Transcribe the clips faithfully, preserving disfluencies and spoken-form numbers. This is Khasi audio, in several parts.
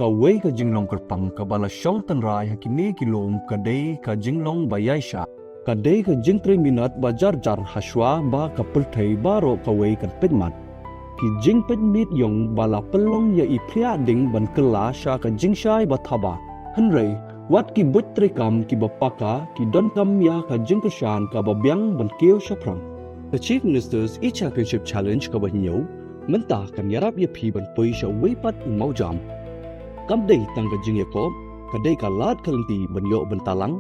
Kawei ka jinglong kyrpang kaba la shong tynrai ha kine ki lum ka dei ka jinglong ba ïaishah. Ka dei ka jingtrei minot ba jar jar hashwa ba ka pyrthei baroh kawei kan peit mat. Ki jingpeit miet ïong ba la pynlong ïa i phriah ding ban kylla sha ka jingshai ba thaba. Hynrei wat ki buit treikam kiba paka ki donkam ïa ka jingkyrshan kaba biang ban kiew shaphrang. Ka Chief Minister's E-Championship Challenge kaba hynñiew mynta kan ïarap ïa phi ban poi sha uwei pat u mawjam. Kam dei tang ka jingïakop, ka dei ka lad ka lynti ban ïoh bynta lang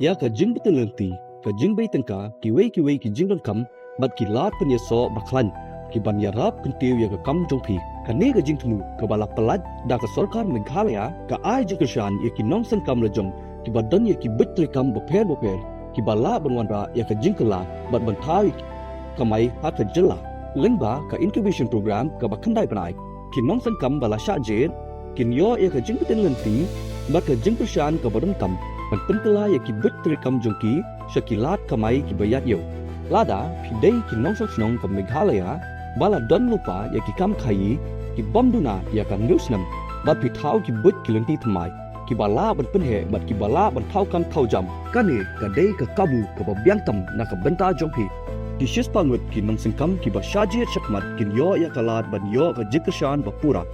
ïa ka jingbtin lynti, ka jingbei tyngka, kiwei kiwei ki jingdonkam bad ki lad pynïasoh ba khlaiñ kiban ïarap kyntiew ïa ka kam jong phi. Kane ka jingthmu kaba la pyllait da ka sorkar Meghalaya ka ai jingkyrshan ïa ki nongsengkam lajong kiba don ïa ki buit treikam bapher bapher kiba lah ban wanrah ïa ka jingkylla bad ban thaw ïa ki kamai ha ka jylla. Lyngba ka incubation program kaba khyndai bnai, ki nongsengkam ba la shah jied kin ïoh ïa ka jingbtin lynti bad ka jingkyrshan kaba donkam ban pynkylla ïa ki buit treikam jong ki sha ki lad kamai kiba ïaid ïew. Lada phi dei ki nongshong shnong ka Meghalaya ba la don lypa ïa ki kam khaïi ki bym duna ïa ka hynriew snem bad phi thaw ki buit ki lynti thymmai kiba lah ban pynheh bad kiba lah ban thaw kam thaw jam. Kane ka dei ka kabu kaba biang tam na ka bynta jong phi. Ki shispah ngut ki nongsengkam kiba shah jied shakhmat kin ïoh ïa ka lad ban ïoh ka jingkyrshan ba pura.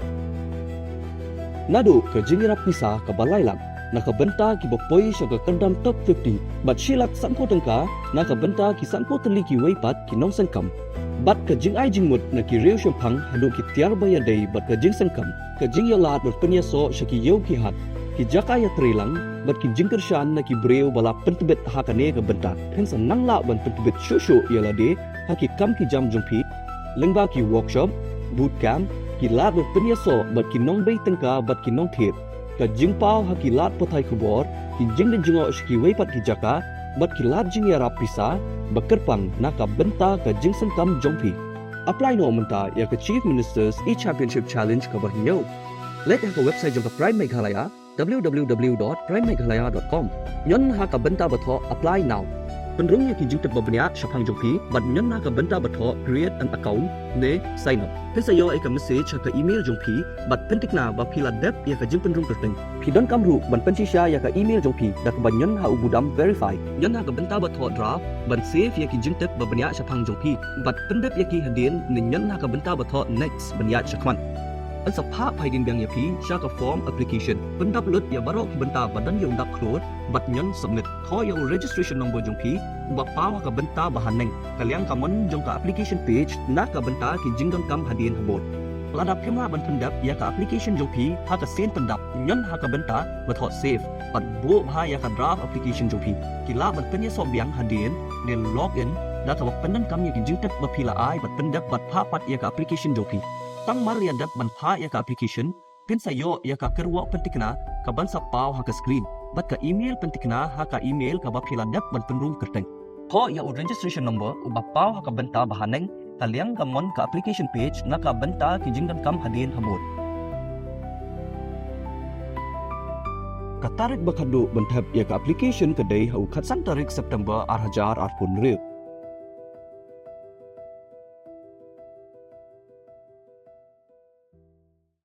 Naduh ka jingïarap pisa kaba lai lak na ka bynta kiba poi sha ka kyrdan top fifty bad shi lak sanphew tyngka na ka bynta ki sanphew tylli kiwei pat ki nongsengkam. Bad ka jingai jingmut na ki riewshemphang haduh ki tiar ba ïadei bad ka jingsengkam, ka jingïalad ban pynïasoh sha ki ïew ki hat, ki jaka ïatreilang bad ki jingkyrshan na ki briew ba la pyntbit ha kane ka bynta. Phin sa nang lah ban pyntbit shuh shuh ïa lade ha ki kam ki jam jong phi lyngba ki workshop, boot camp, ki lad ban pynïasoh bad ki nongbei tyngka bad ki nongthied, ka jingpaw ha ki lad pathai khubor, ki jingdon jngoh sha kiwei pat ki jaka bad ki lad jingïarap pisa ba kyrpang na ka bynta ka jingsengkam jong phi. Apply noh mynta ïa ka Chief Minister's E-Championship Challenge kaba hynñiew. Leit ha ka website jong ka Prime Meghalaya, w w w dot prime meghalaya dot com. Ñion ha ka bynta ba thoh Apply Now. Pynrung ïa ki jingtip ba bniah shaphang jong phi bad ñion ha ka bynta ba thoh Create an Account ne Sign Up. Phin sa ïoh ïa ka message ha ka email jong phi bad pynthikna ba phi la dep ïa ka jingpynrung kyrteng. Phi donkam ruh ban pynshisha ïa ka email jong phi da kaba ñion ha u budam Verify. Ñion ha ka bynta ba thoh Draft ban save ïa ki jingtip ba bniah shaphang jong phi bad pyndep ïa ki hadien ne ñion ha ka bynta ba thoh Next ban ïaid shakhmat. Yn sa phah phai dien biang ïa phi sha ka form application. Pyndap lut ïa baroh ki bynta ba don ïa u dap khlur bad ñion Submit. Thoh ïa u registration number jong phi uba paw ha ka bynta ba haneng, ka liang ka mon jong ka application page na ka bynta ki jingdonkam hadien habud. Lada phim lah ban pyndep ïa ka application jong phi ha ka sien pyndap, ñion ha ka bynta ba thoh Save bad buh bha ïa ka draft application jong phi. Ki lah ban pynïasoh biang hadien ne log in da kaba pyndonkam ïa ki jingtip ba phi la ai bad pyndep bad phah pat ïa ka application jong phi. Tang mar ïa dep ban phah ïa ka application, phin sa ïoh ïa ka kyrwoh pynthikna kaban sa paw ha ka screen bad ka email pynthikna ha ka email kaba phi la dep ban pynrung kyrteng. Thoh ïa u registration number uba paw ha ka bynta ba haneng, ka liang ka mon ka application page na ka bynta ki jingdonkam hadien habud. Ka tarik ba khatduh ban thep ïa ka application ka dei ha u khatsan tarik September ar hajar arphew hynriew.